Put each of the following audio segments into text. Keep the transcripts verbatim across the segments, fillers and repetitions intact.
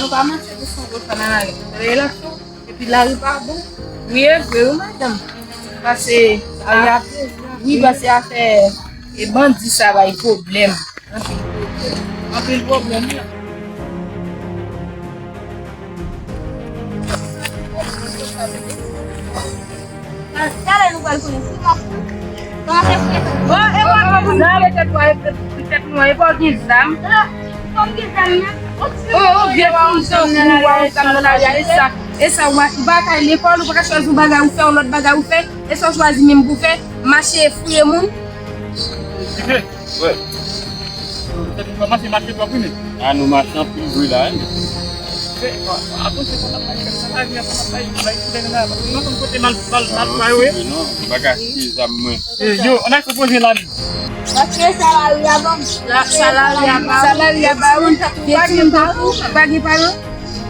Pa mache desann gòch la nan lari. Lè l ap fè w, epi lari pa bon. Wi, e vre, wi, madanm. Pase, lari ap, wi, pase afè e bandi sa bay pwoblèm. Anpil pwoblèm. Anpil pwoblèm, wi. Talè nou pral konnen si m ap pran. Bon, e pa pou nou. Nan, e tèt nou, e tèt nou, e pa w gen zam. Fò m gen zam nan. Oh, oh, vye kouzon, ou pa w zam nan lari a, e sa, e sa, ou pa, ou pa ka al lekòl, ou pa ka chwazi yon bagay ou fè, yon lòt bagay ou fè, e sa w chwazi menm pou fè, mache fouye moun. Wi. Tèt nou pa mache, mache twòp, wi, men. A, nou mache anpil vre la, wi. Fè, a, atann, se pa n ap bay, sa lari a, pa n ap bay, bay koulè la, paske nou konn kote mal, mal, mal fè, wi. Non, m pa ka achte zam mwen. E, yo, ann al konpoze la, men. Paske sa lari a ban m. Sa lari a ba ou. Sa lari a ba ou. Gen timoun tankou, pa gen paran.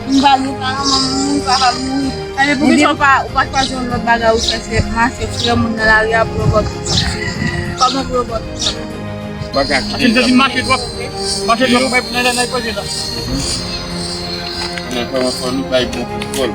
M pa gen paran, manman m mouri, papa m mouri. Sa vle pou kisa ou pa, ou pa chwazi yon lòt bagay ou fè, se mache fouye moun nan lari a pou yo ba w tout sa. Kòman pou yo ba w tout sa? Bagay. Akin te di mache twòp. Mache twòp, bay pou nan, nan, nan, poze la. Konnen kòman fò nou bay bon kontwòl.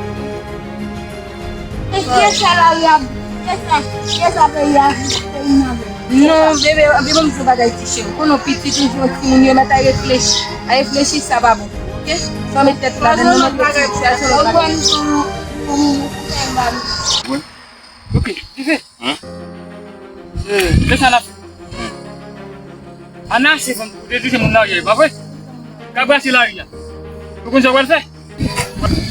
E kiyès sa lari a? Kiyès sa? Kiyès sa peyi a? Peyi n avè. Non, bebe, bebe, m di yon bagay ti cheri. Konnen pitit ou jwenn timoun yo mèt a reflechi. A reflechi, sa pa bon. Oke? Sa w met tèt ou ladan, nou mèt reflechi. Sa se lòt bagay. Wi. Oke, ki fè? Hein? Eh, men sa n ap fè. Ann achte fanm pou te touche moun lari a, pa vre? Ka brase lari a. Ou konn sa w pral fè?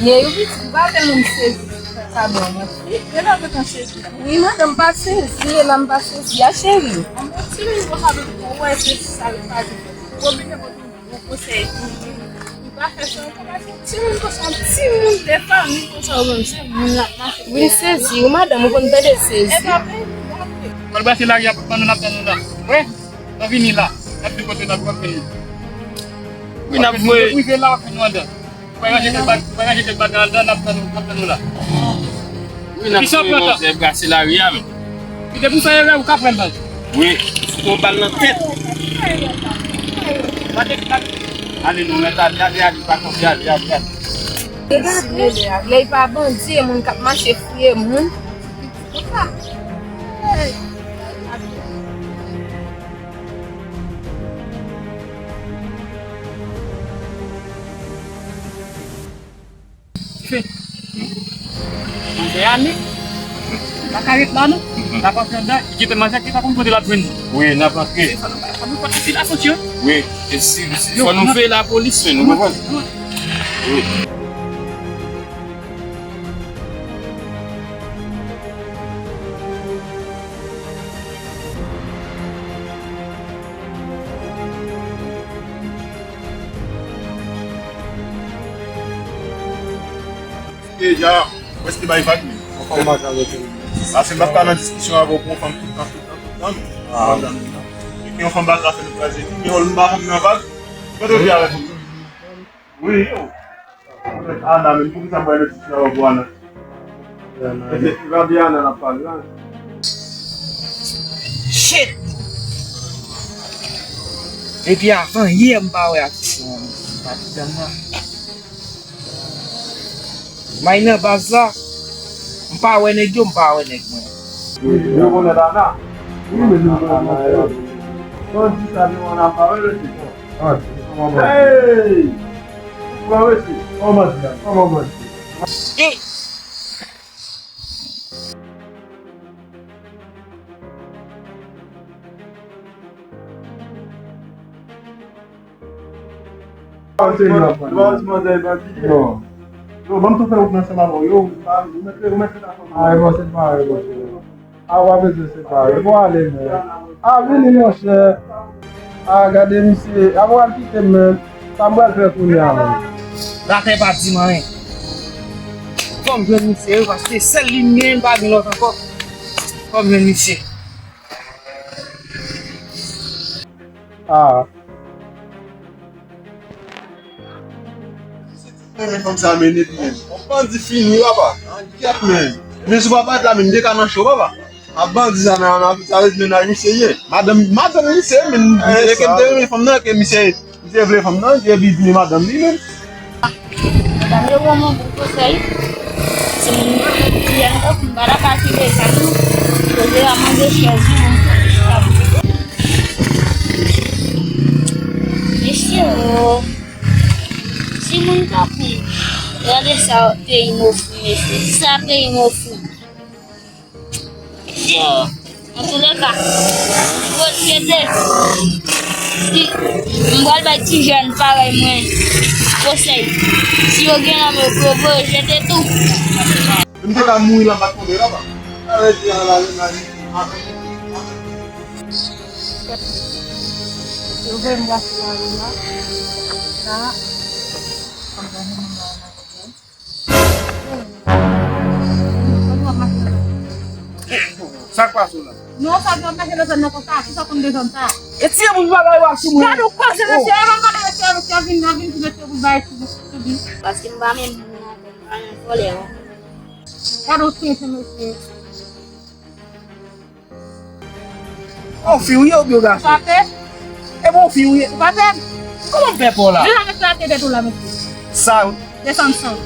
Men yo piti, ou pa vle moun sezi. Sa bon, mwen. Wi, men pa vle tan sezi. Wi, madanm, pa sezi, e la m pa sezi a, cheri. An bon, ti moun konsa, ou wè, se sa l pa di. Ou oblije pote yon bon konsèy pou li. Li pa fè sa, ou pa ka fè. Timoun konsa, timoun de fanmi konsa, ou menm, se moun l ap mache. Wi, m sezi, wi, madanm, ou konn tande sezi. E pa peyi, pa peyi. Pral brase lari a, pou nou n ap tann nou la. Wi, nou vini la. N ap di kote n ap vini. Wi, n ap voye. Wi, se la, w ap vin nou andan. Ou pa ranje kèk bag, ou pa ranje kèk bag andan, n ap tann ou, n ap tann ou la. Wi, n ap voye monchè brase lari a, men. Ki te pou fè erè, ou ka pran bal. Wi, si w bal nan tèt. Gade, gade. Ale, nou mèt ale, ale, ale, pa konfye, ale, ale, ale. Gade, lè pa bandi, e moun k ap mache fouye moun. Fè. Manzè ale. Pa ka ret la, non. N ap antre anndan. Li gentan manzè ki pa konn kote l ap jwenn li. Wi, n ap antre. Fò nou, fò nou fè ti la soti, wi. Wi, e si, si, fò nou veye lapolis, wi, nou konprann? Wi. Deja, prèske bay vag li. Anfòm, m pa ka rete. Paske m p ap ka nan diskisyon avè w pou yon fanm tout tan, tout tan, tout tan, non. Ah. Epi yon fanm pa ka fè nou kraze vi, men w pa konn nan vag. Mwen te di avè w. Wi, yo. Ana, men poukisa m pral nan diskisyon avè w pou Ana? Ana, se Fabiana n ap pale la. Shit! Depi avan yè m pa wè atis lan, m pa t janm nan. May nan baz la, m pa wè nèg yo, m pa wè nèg mwen. Yo konnen Ana. Wi, men nou konnen Ana. Bandi sa gen Ana pa wè, mesye. Hey! Pran mesye. Kòman di a? Kòman bandi? Yo, ban m tou fè wout nan ansanm avè w, yo. Ou mèt, ou mèt fè afè w. Ay, bon, se pa, bon. A, w ap bezwen separe. Bon, ale, men. A, vini, monchè. A, gade misye. A, pral kite m, men. Sa m pral fè kounye a, men. Zafè pa di m anyen. Fò m jwenn misye, wi, paske sèl li m genyen, m pa gen lòt ankò. Fò m jwenn misye. A. Renmen fanm sa men nèt, men. Yon bandi fini, papa. Kèt, men. Men si w pa parèt la, men, m te ka nan cho, papa. A bandi sa nan, nan, sa vle di mennaj misye ye. Madanm, madanm misye, men, e ke m te renmen fanm nan, ke misye, misye vle fanm nan, epi vini madanm li, men. Medam yo ban mwen bon konsèy. Timoun yo, timoun yo, m pa ta ka kite sa non. Poze a manje chèz yo. Mesye o. Timoun tankou. Gade sa peyi m ofri, mesye. Sa peyi m ofri. Yo, antouleka, yo jete. Si, m pral bay ti jèn parèy mwen konsèy. Si yo gen nan men yo, pou yo voye jete tou. M te ka mouri la, m pa t tonbe la, pa. Sa vle di, ala, ala, ala. Yo voye m pase lari a. Sa, sa m pral jwenn nan lari a. Sa k pase w la? Non, sa k ap mache nan zòn nan konsa, ki sa konn de zòn sa? E tiye moun bagay w ap sou mwen. Gade w koze mesye, e ban gade mesye, mesye vin nan vin pou mesye pou bay sou sou li. Paske m pa menm moun ankò, m pa menm vòlè ankò. Gade w sense mesye. Ou fi w ye oubyen w gason? Ou pa pè? E bon, ou fi w ye. Ou pa pè? Kòman m fè pè w la? Desann sa tete tou la, mesye. Sa? Desann san.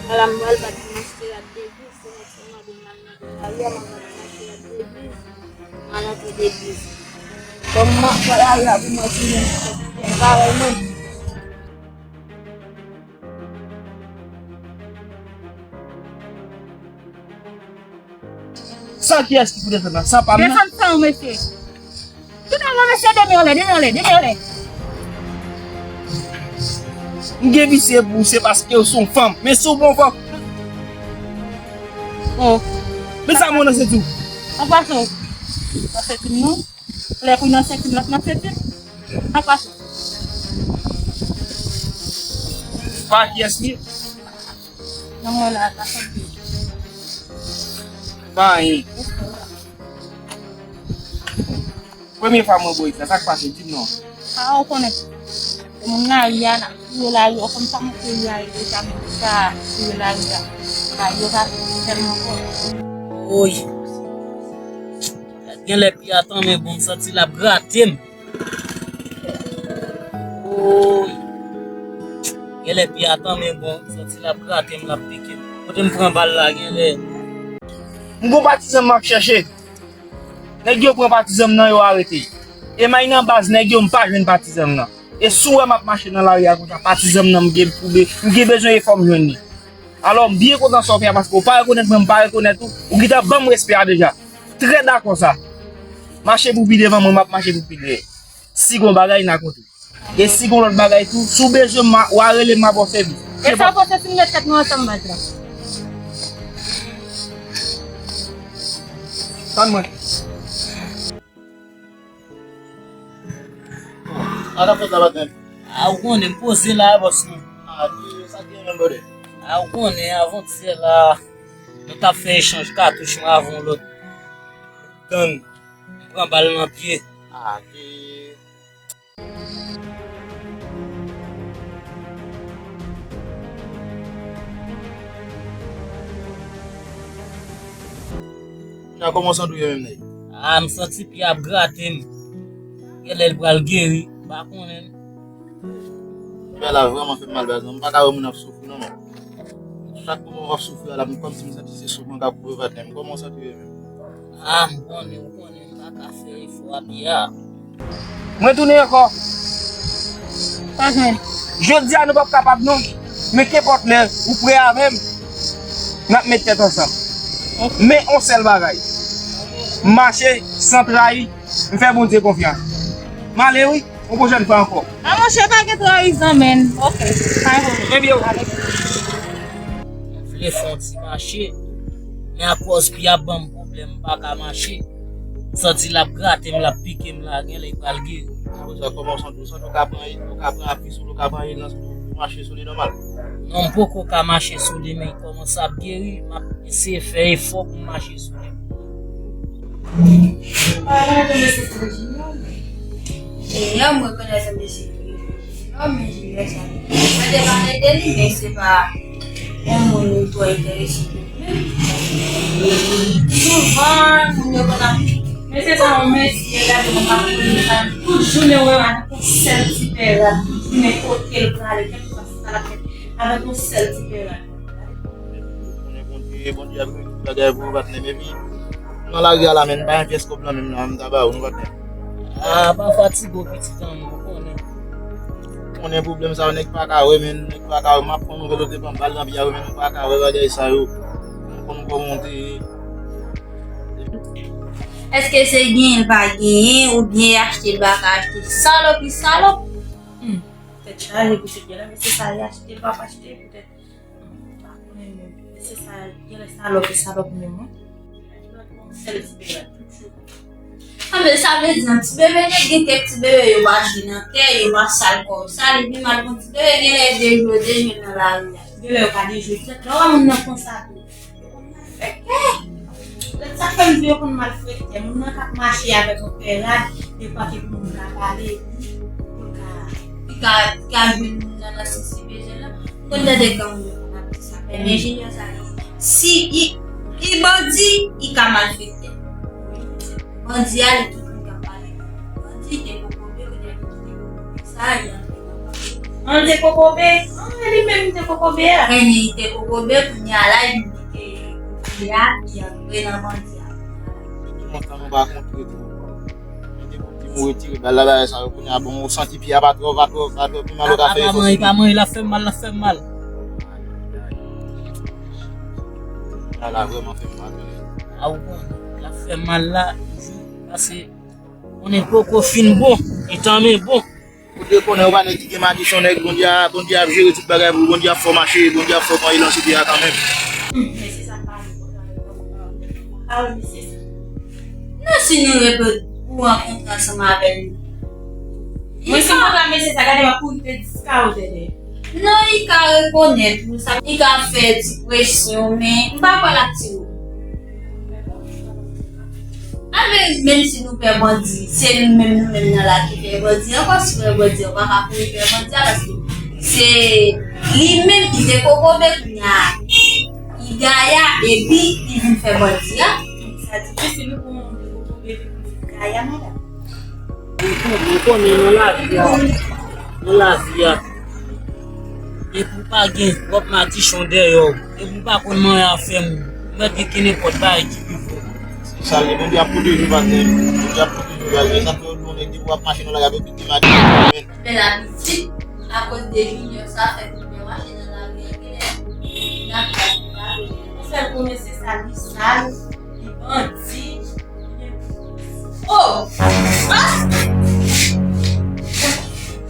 Ala m pral bat mache ak de bis, se nèg sa mande m al nan lari a, m ap bat mache ak de bis. M al antre de bis. Kòm m ap pran lari a pou mwen, timoun, se parèy mwen. San kiyès ki pou desann nan? San pa m nan? Desann san w, mesye. Tout anlè, mesye, demen anlè, demen anlè, demen anlè. M gen visye pou ou, se paske w se yon fanm. Men si w bon fanm. Oh. Men sa mwen nan senti w. An pasan. Nan senti m non. Lè pou nan senti m, lòt nan senti m. An pasan. Pa kiyès li? Non, mwen la, la santi. Pa anyen. Premye fwa mwen bò isit la, sa k pase? Di m non. A, ou konnen. Moun lari a, n ap fouye lari a, kòm sa monte lari deja, men sa fouye lari a. Lari yo pa tèlman fò. Woy. Genlè pye a tanmen bon, m santi l ap grate m. Woy. Genlè pye a tanmen bon, m santi l ap grate m, l ap pike m. Kote m pran bal la, genlè. M gon patizan m ap chèche. Nèg yo pran patizan m nan, yo arete. E may nan baz nèg yo, m pa jwenn patizan m nan. E si w wè m ap mache nan lari a konsa, patizan m nan, m gen pou be-, m gen bezwen efò m jwenn li. Alò, m byen kontan sa w fè a, paske w pa rekonèt mwen, m pa rekonèt ou, ou gentan ban m respè a deja. Trè dakò sa. Mache pou pi devan mwen, m ap mache pou pi dèyè. Si gon bagay, n a kontre. E si gon lòt bagay tou, si w bezwen m, w a rele m, m a ba w sèvis. E sa w panse si m met tèt nou ansanm, baz la? Tann mwen. Sa w t ap fè sa, patnè m? A, ou konnen, m poze la, bòs mwen. A, ki sa k gen menm, brother? A, ou konnen, avantyè la, nou t ap fè echanj katouch, mwen avè yon lòt gang. M pran bal nan pye. A, ki Kounye a, kòman w santi w ye menm, nèg? A, m santi pye ap grate m. Genlè l pral geri, m pa konnen. Bagay la vrèman fè m mal, baz, non. M pa ka wè moun ap soufri, non, non. Chak moman w ap soufri a la, m kòmsi m santi se souf mwen k ap kouri patnè m. Kòman w santi w ye menm? A, m konnen, ou konnen, m pa ka fè efò a pye a. Mwen tounen ankò. Pa jwenn. Jodi a nou p ap kapab non. Men kenpòt lè ou prè avè m, n ap met tèt ansanm. Ok. Men on sèl bagay. M mache san trayi, m fè Bondye konfyans. M ale wi, on pwochèn fwa ankò. A monchè, pa gen trayizan, menn. Ok, pa gen pwoblèm. Ebyen, m vle fè yon ti mache, men akòz pye a ap ban m pwoblèm, m pa ka mache. M santi l ap grate m, l ap pike m la, genlè l pral geri. Apre sa, kòman w santi w? Ou santi w ka pran, ou ka pran api sou li, ou ka pran elans pou mache sou li nòmal? Non, m poko ka mache sou li, men l kòmanse ap geri, m ap eseye fè efò pou m mache sou li. Ah, mwen renmen mesye sa Junior, men. E, mwen rekonèt se mesye Junior, men Junior sa. Mwen te pale de li, men se pa yon moun m twò enterese menm. Souvan, moun yo konn ap, mesye sa yon mesye, gade moun ap konnen sa, tout jounen w wè l ak yon sèl ti pè rad, tout jounen kote l prale, kèlkeswa Avèk yon sèl ti pera. Konnen Bondye, Bondye ap regle tout bagay pou ou, patnè. Epi, nan lari a la, men, m pa gen pyès kòb lan menm la, m ta ba ou, non, patnè. Ah, pa fatige w, pitit an mwen, ou konnen. Konnen pwoblèm sa yo, nèg pa ka wè, men, nèg pa ka wè. M ap pran nouvèl ou te pran bal nan pye a, men, nou pa ka wè bagay sa yo. M konn kòman w te ye. Èske se genyen l pa genyen, oubyen achte l pa ka achte? Salòp li salòp. Hmm. Tèt chaje, pitit, genlè mesye sa li achte, l p ap achte, poutèt. Hmm, m pa konnen menm. Mesye sa, genlè salòp li salòp menm, wi. Sèl ti bebe tout jou. Ah, men sa vle di, yon ti bebe, nèg gen kèk ti bebe, yo pa jwe nan tè, yo pa sal kò yo. Sa li pi mal pou ti bebe, genlè dejwe, dejwe nan lari a. Genlè yo pa dejwe. Poutèt lè w wè moun nan konsa tou. Yo konn mal fè kè. Sa k fè m di yo konn mal fè kè. Moun nan k ap mache avèk yon pè rad, defwa ke pou moun ka pale, pou l ka, li ka, li ka jwenn moun nan nan sans li bezwen lan. M konn tande granmoun yo konn ap di sa. Men Junior sa, li, si li, li bandi, li ka malfektè. Bandi a, li tout moun k ap pale. Bandi te kokobe, kounye a li kite kokobe sa, li antre nan bandi. An te kokobe? An, li menm te kokobe a. Kounye a li te kokobe, kounye a la, li kite kokobe a, li antre nan bandi a. Tout moun sa nou pa kontre tou. Mwen te pou di m retire bal la, bagay sa yo, kounye a, bon, ou santi pye a pa twò, pa twò, pa twò pi mal, ou ka fè efò sou li. Li pa manyen, l ap fè m mal, l ap fè m mal. Bal la vrèman fè m mal. A, ou konnen, l ap fè m mal la, toujou, paske konnen poko fin bon, li tanmen bon. Ou te konnen ou pa nèg ki gen madi, se yon nèg Bondye a, Bondye ap jere tout bagay pou ou, Bondye ap fè w mache, Bondye ap fè w pran elan sou pye a kanmenm. Hmm, men se sa m pa vle konn nan. Ah wi, mesye sa. Non, si nou repo-, ou rankontre ansanm avè l. Mwen, si m kontre mesye sa, gade, m ap kouri te dis ka ou tande. Non, li ka rekonèt ou, sa, li ka fè ti presyon, men m pa kwè l ap tire w. A, men, menm si nou pè bandi, se nou menm, nou menm nan la ki pè bandi ankò. Si w pè bandi, ou pa ka kouri pè bandi a, paske se li menm ki te kokobe, kounye a li gaya, epi li vin fè bandi a. Sa difisil pou moun te kokobe, epi pou l vin gaya, madanm. Ou konnen, ou konnen nan lavi a, nan lavi a, depi w pa gen, w ap madichon dèyè w, depi w pa konn manyen afè moun, ou mèt gen kenenpòt bagay ki rive w. Se sa l ye, Bondye ap pwoteje w, patnè. Bondye ap pwoteje w, patnè. Sa fè yo di yon nèg depi w ap mache nan lari a, depi w te madichon, men. Bèl apiti, akoz de Junior sa fè tout bèl mache nan lari a, genlè n ap gade, n ap gade. Yon sèl kou mesye sa, li sal, li bandi. Oh! Ah!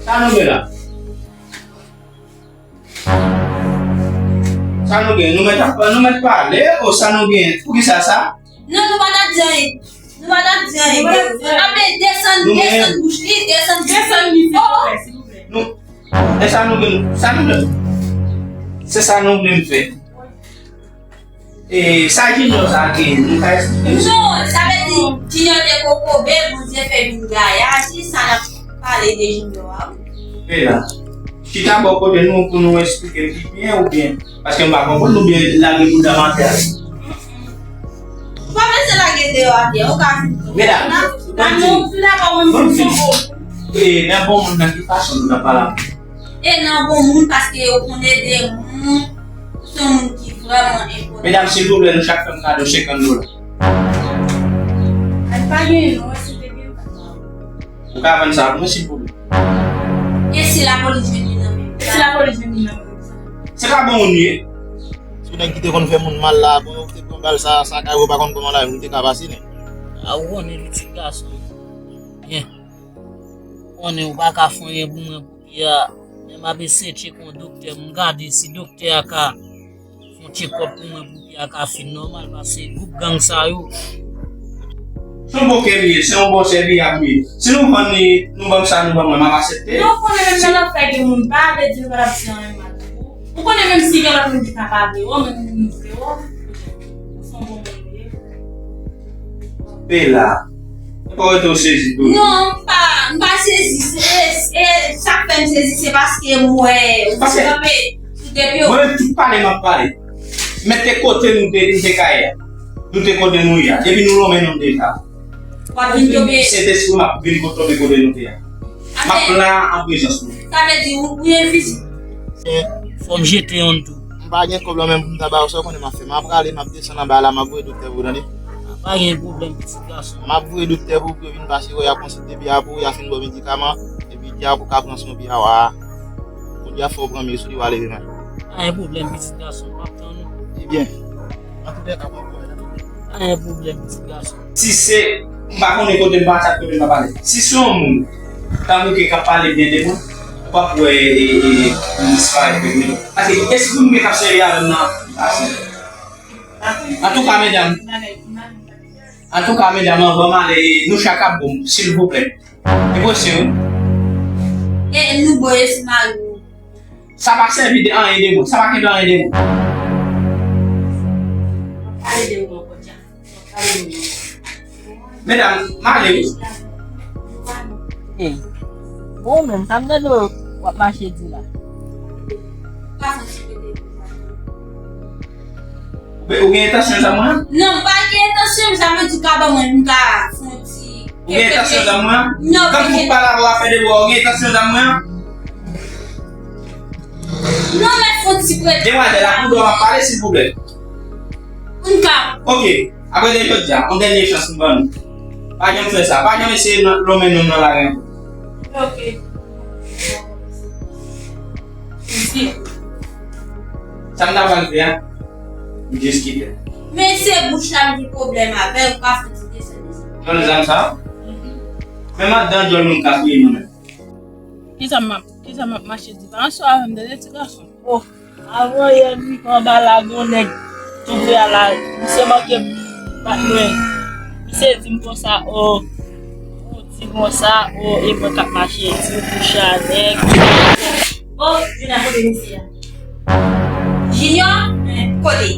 Sa nou gen la? Sa nou gen? Nou mèt ap, nou mèt pale, o sa nou gen? Poukisa sa? Non, nou pa t ap di anyen. Nou pa t ap di anyen. Ape desann, desann bouch li, desann bouch li. Desann li, silvouplè, silvouplè. Nou, e sa nou gen? Sa nou gen? Se sa nou gen fè. E sa Junior sa gen, nou ka eksplike m? Non, sa vle di, Junior te kokobe, Bondye fè vin gaya, se sa n ap pale de Junior a, wi. Bela, chita bò kote nou pou nou eksplike m pi byen oubyen? Paske m pa konprann oubyen lage bouda m atè a. Ou pa bezwen lage deyò atè, ou ka vin tou. Medam, nan, nan, non, tou dabò, mwen, mwen, mwen, e, nan bon moun nan ki fason nou ta pale avè w? E nan bon moun, paske yo konn ede moun, ou se yon moun ki vrèman enpòtan. Medam, silvouplè, nou chak fè m kado senkant dola. Ay, pa genyen non, si w te gen, ou ka vann sa pou mwen, silvouplè. E si lapolis jwenn li nan men? E si lapolis jwenn li nan men? Se pa bon moun li ye. Se nèg ki te konn fè moun mal la, bon, ou te pran bal sa, sa kay ou pa konn kòman lavi ou te ka pase, nen. A, ou konnen pitit gason. Byen. Konnen ou pa ka fè anyen pou mwen pou pye a. Men m ap eseye tcheke yon doktè, m gade si doktè a ka fè yon tchekòp pou mwen pou pye a ka fin nòmal, paske gwoup gang sa yo. Se yon bon kè m ye, se yon bon sèvi a m ye. Si nou vann li, nou ban m sa, nou ban mwen, m ap aksepte. Non, konnen menm nan lòt fè gen moun, pa vle di nou pa t ap di anyen mal. Ou konnen menm si gen lòt moun ki ka pa vle wè w, menm moun vle wè w, ou se yon bon moun ou ye. Bela, e pa w rete w sezi tou. Non, m pa, m pa sezi. Se, e, sa k fè m sezi, se paske m wè ou kanpe sou de pye w. Mwen menm tout pale m ap pale. Men te kote nou te, nou te ka ye a. Nou te kote nou ye a. Depi nou lonmen nou deja. W ap vin tonbe. Sentespri m ap vin tonbe kote nou te a. M ap la an prezans nou. Sa vle di ou, ou enfizib. Fò m jete yonn tou. M pa gen kòb lan menm pou m ta ba w, sa w konnen m ap fè. M ap rale, m ap desann anba la, m ap voye doktè pou ou, tande? Pa gen pwoblèm, pitit gason. M ap voye doktè pou ou, pou yo vin pase, yo, y ap konsilte pye a pou ou, y ap fin ba w medikaman, epi pye a pou w ka pran swen pye a, wa. Kounye a fò w pran mezi sou li, w a leve men. Pa gen pwoblèm, pitit gason, m ap tann ou. Ebyen, antoulèka, bon kouraj. Pa gen pwoblèm, pitit gason. Si se, m pa konnen kote m pa tchak, kote m pa pale. Si se yon moun, tankou ke k ap pale byen de mwen, w ap wè, e, e, e, m disparèt vre. Paske espri moun k ap sèvi avè m nan, Antouka, medam. Antouka, medam, anvan m ale, nou chak ap bon, silvouplè. Li posib, wi. E nou bon, e si mari w. Sa pa sèvi de anyen de mwen. Sa pa kenbe anyen de mwen. Pale de mwen ankò, Dja. Pale de mwen. Medam, m ale wi. Hey. Bon, menm, sa m tande w ap mache di la. Ou gen entansyon zam mwen an? Non, m pa gen entansyon, sa vle di w ka ban mwen, m ka fè yon ti... Ou gen entansyon zam mwen an? Non, kankou w pale avè w afè de bwa, ou gen entansyon zam mwen an? Non, mèt fè yon ti prete. Demwazèl, ak ou dwa m ap pale, silvouplè. M ka. Ok. Apre de jodi a, yon dènye chans m ban nou. Pa janm fè sa. Pa janm eseye nan, lonmen nonm nan lari ankò. Ok. Mesye. Sa m ta pral fè a, m jis kite. Men se bouch la m gen pwoblèm avè l, ou ka fè ti desann, desann. Jwenn zam sa? Mhm. Men madan djòl moun ka touye nou menm. Kisa m ap, kisa m ap mache di? Pa ansou avè m, tande ti gason. Oh, avan yè m rive anba la, gon nèg tou pre a la, misye manke bat mwen. Misye di m konsa, oh, ou di konsa, oh, e mwen k ap mache di w kouche a nèg. Oh, Junior, kote misye a? Junior, kote?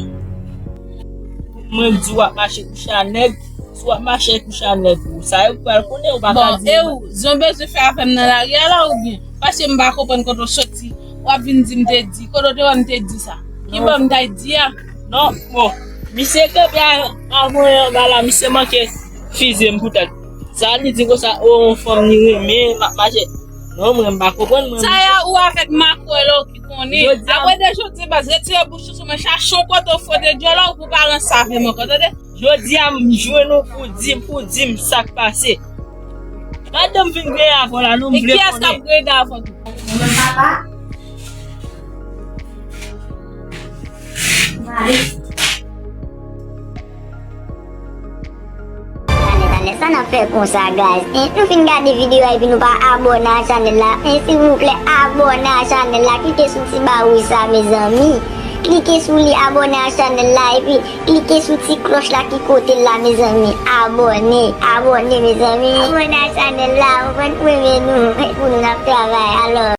Mwen di w ap mache kouche a nèg, si w ap mache kouche a nèg ou, sa yo pral konnen ou pa ka di. Bon, e ou, zon bezwen fè avè m nan lari a la oubyen? Paske m pa konprann kote w soti. W ap vin di m te di. Kote w te wè m te di sa? Ki bò m t al di a? Non, bon. Misye kanpe a, avan anba la, misye manke fize m poutèt. Sa li di konsa, o, yon fanm li renmen, m ap mache. Non, mwen, m pa konprann, mwen. Sa a, ou avèk makwèl ou ki konnen. Apre de jodi, baz, retire bouch ou sou mwen, chache yon kote w fwote dyòl ou pou pa ranse avè m ankò, tande? Jodi a, m jwenn ou pou di, pou di m sa k pase. Madanm vin griyen avè w la, non, m vle konnen. E kiyès k ap griyen avè w tou? Mwen menm papa. Mari. Tande, tande, sa n ap fè konsa, guys? Hein? Nou fin gade videyo a epi nou pa abòne a chanèl la. Hein, silvouplè, abòne a chanèl la. Klike sou ti ba wouj sa, mezanmi. Klike sou li, abòne a chanèl la, epi klike sou ti klòch la ki kote l la, mezanmi. Abòne, abòne, mezanmi. Abòne a chanèl la, ou konprann, pou renmen nou, pou nou n ap travay, alò.